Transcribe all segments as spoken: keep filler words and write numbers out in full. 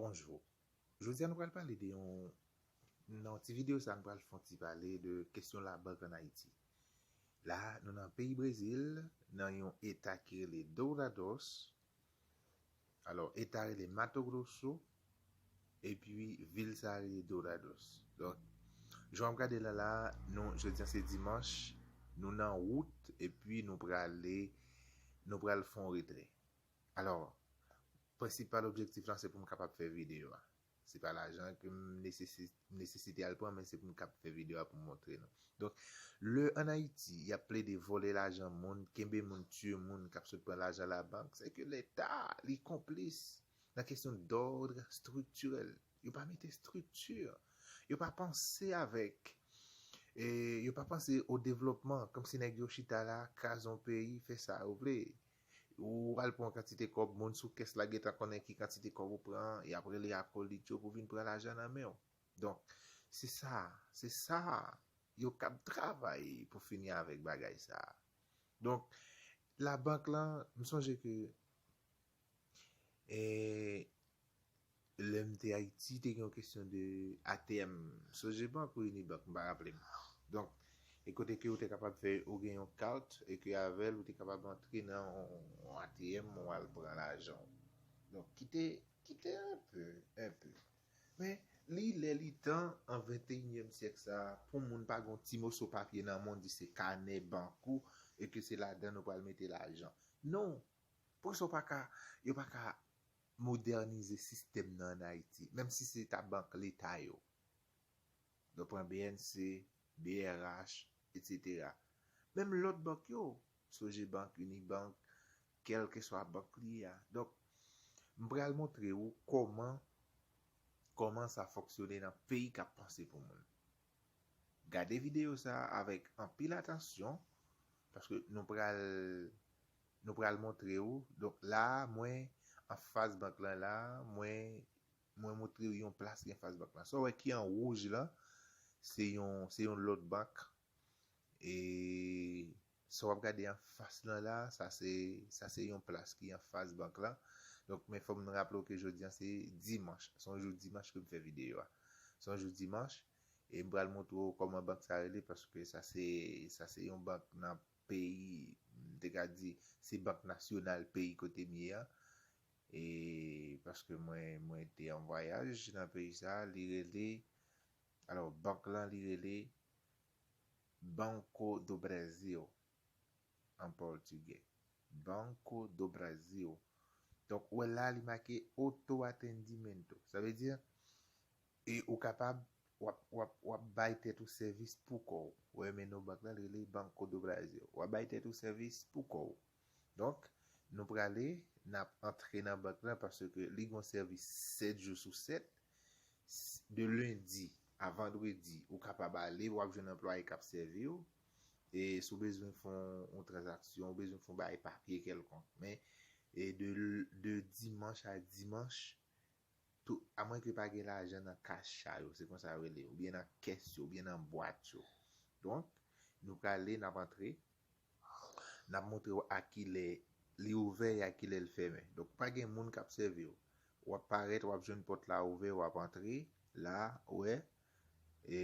Bonjou. Jodi a nou pral pale de yon, nan ti videyo sa nou pral fè yon ti pale de kesyon labank ann Ayiti. La, nou nan peyi Brezil, nan yon eta ki rele Dourados. Alò, eta rele Mato Grosso, epi vil sa rele Dourados. Donk, jan w ap gade la la, nou, jodi a se dimanch, nou nan wout, epi nou prale, nou pral fè yon retrè. Alò, prensipal objektif lan se pou m kapab fè videyo a. Se pa lajan ke m nesesi- m nesesite al pran, men se pou m kab fè videyo a pou m montre nou. Donk, lè ann Ayiti, y ap plede vòlè lajan moun, kenbe moun, tiye moun, k ap sot pran lajan labank, se ke Leta, li konplis nan kesyon dòd striktirèl. Yo pa mete estrikti. Yo pa panse avèk, e, yo pa panse o devlopman, kòmsi nèg yo chita la, kraze yon peyi, fè sa yo vle. Ou al pran yon kantite kòb, moun sou kès la gentan konnen ki kantite kòb ou pran, y ap rele akolit yo pou vin pran lajan nan men w. Donk, se sa, se sa, yo kab travay pou fini avèk bagay sa. Donk, labank lan, m sonje ke, e, lè m te Ayiti, te gen yon kesyon de A T M, Sogebank ou Unibank, m pa raple m. Donk, e kote ke ou te kapab fè, ou gen yon kat, e ke avè l, ou te kapab antre nan yon, yon A T M, ou al pran lajan w. Donk, ki te, ki te enpe, enpe. Men, li lè, li tan, an venteyinyèm syèk sa, pou moun pa gen yon ti moso papye nan men w, di se kanè bank ou, e ke se ladan nou pral mete lajan. Non, poukisa w pa ka, yo pa ka modènize sistèm nan ann Ayiti, menm si se ta bank leta yo. Nou pran B N C, B R H, etsetera. Menm lòt bank yo, Sogebank, Unibank, kèlkeswa bank li ye a. Donk, m pral montre ou kòman, kòman sa fonksyone nan peyi k ap panse pou moun. Gade videyo sa a avèk anpil atansyon, paske nou pral, nou pral montre ou. Donk la, mwen anfas bank lan la, mwen, mwen montre ou yon plas ki anfas bank lan. Sa w wè ki an wouj lan, se yon, se yon lòt bank. E sa w ap gade anfas lan la, sa se, sa se yon plas ki anfas bank lan. Donk, men fò m raple w ke jodi a se dimanch. Se yon jou dimanch ke m fè videyo a. Se yon jou dimanch. E m pral montre w kòman bank sa rele, paske sa se, sa se yon bank nan peyi, m te ka di, se bank nasyonal peyi kote m ye a. E paske mwen, mwen te an vwayaj nan peyi sa, li rele, alò, bank lan, li rele Banco do Brasil, an pòtigè. Banco do Brasil. Donk, ou wè la, li make auto atendimento. Sa vle di, e ou kapab, w ap, w ap, w ap bay tèt ou sèvis pou kò w. Ou wè, men non bank lan, li rele Banco do Brasil. W ap bay tèt ou sèvis pou kò w. Donk, nou prale, n ap antre nan bank lan, paske li gon sèvis sèt jou sou sèt, s- de lendi a vandredi, ou kapab ale, w ap jwenn anplwaye k ap sèvi w. E si w bezwen fè yon, yon tranzaksyon, ou bezwen fè yon bagay papye kèlkonk. Men, e de, de dimanch a dimanch, tou, amwen ke pa gen lajan nan kach sa yo, se konsa yo rele, oubyen nan kès yo, oubyen nan bwat yo. Donk, nou prale, n ap antre, n ap montre w a kilè li ouvè e a kilè l fèmen. Donk, pa gen moun k ap sèvi w. W ap parèt, w ap jwenn pòt la ouvè, w ap antre. La, ou wè, e,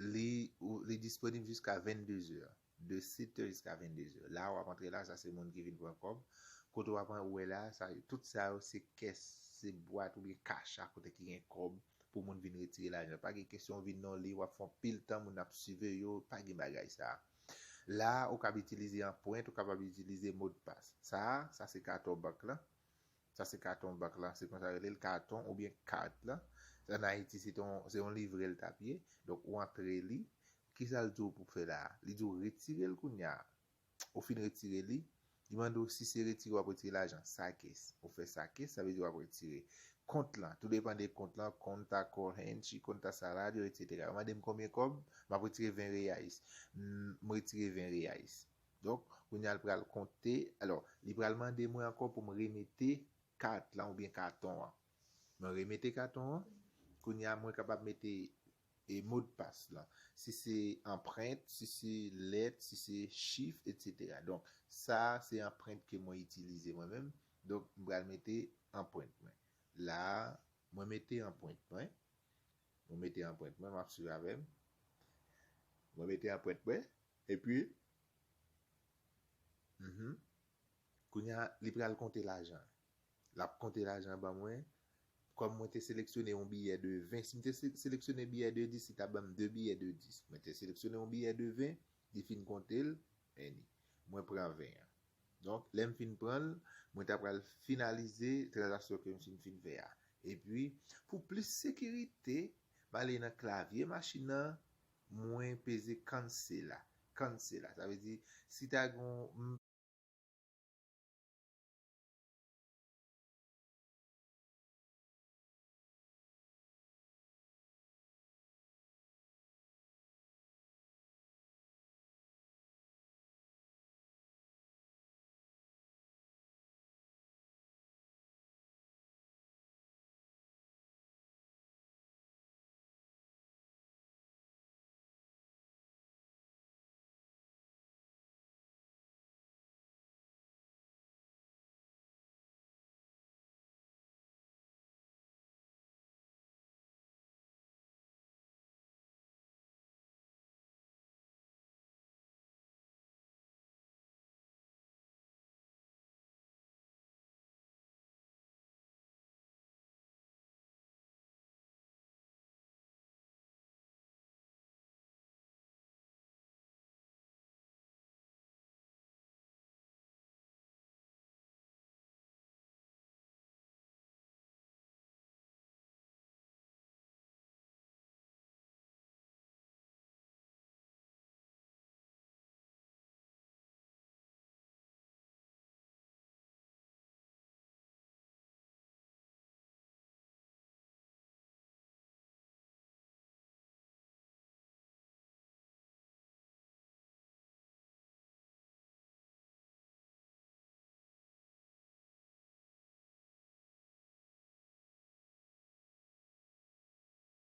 li, ou, li disponib jiska vennde zè. De sèt è jiska vennde zè. La, w ap antre la, sa se moun ki vin pran kòb. Kote w ap wè la, sa, tout sa yo se kès, se bwat oubyen kach a kote ki gen kòb pou moun vin retire lajan. Pa gen kesyon w vin nan li, w ap fè yon pil tan, moun ap siveye w, pa gen bagay sa. La, ou kab itilize anprent, ou kapab itilize modpas. Sa, sa se katon bank lan. Sa se katon bank lan, se konsa yo rele l, katon oubyen kat lan. Ann Ayiti, se te yon, se yon livrè l t ap ye. Donk, ou antre li. Kisa l di w pou w fè la a? Li di w retire l kounye a. Ou fin retire li, li mande w si se retire w ap retire lajan, sakes. Ou fè sakes, sa vle di w ap retire. Kont lan, tou depann de kont lan, conta corrente, conta salário, etsetera. Yo mande m konbyen kòb, m ap retire ven reais. M, m retire ven reais. Donk, kounye a l pral konte. Alò, li pral mande mwen ankò pou m remete kat lan oubyen katon an. Mwen remete katon an. Kounye a, mwen kapab mete e modpas lan. Si se anprent, si se lèt, si se chif, etsetera. Donk, sa a se anprent ke mwen itilize mwen menm. Donk, m pral mete anprent mwen. la, mwen mete anprent mwen. Mwen mete anprent mwen, m ap swiv avè m. Mwen mete anprent mwen. Epi, mhm, kounye a, li pral konte lajan. L ap konte lajan ban mwen. Kòm mwen te seleksyone yon biyè de ven, si m te se- seleksyone biyè de dis, li t ap ban m de biyè de dis. Mwen te seleksyone yon biyè de ven, li fin konte l, men li. Mwen pran ven an. Donk, lè m fin pran l, mwen ta pral finalize tranzaksyon ke m fin, fin fè a. Epi, pou plis sekirite, m ale nan klavye machin nan, mwen peze cancel la. Cancel la. Sa vle di, si ta gon, m,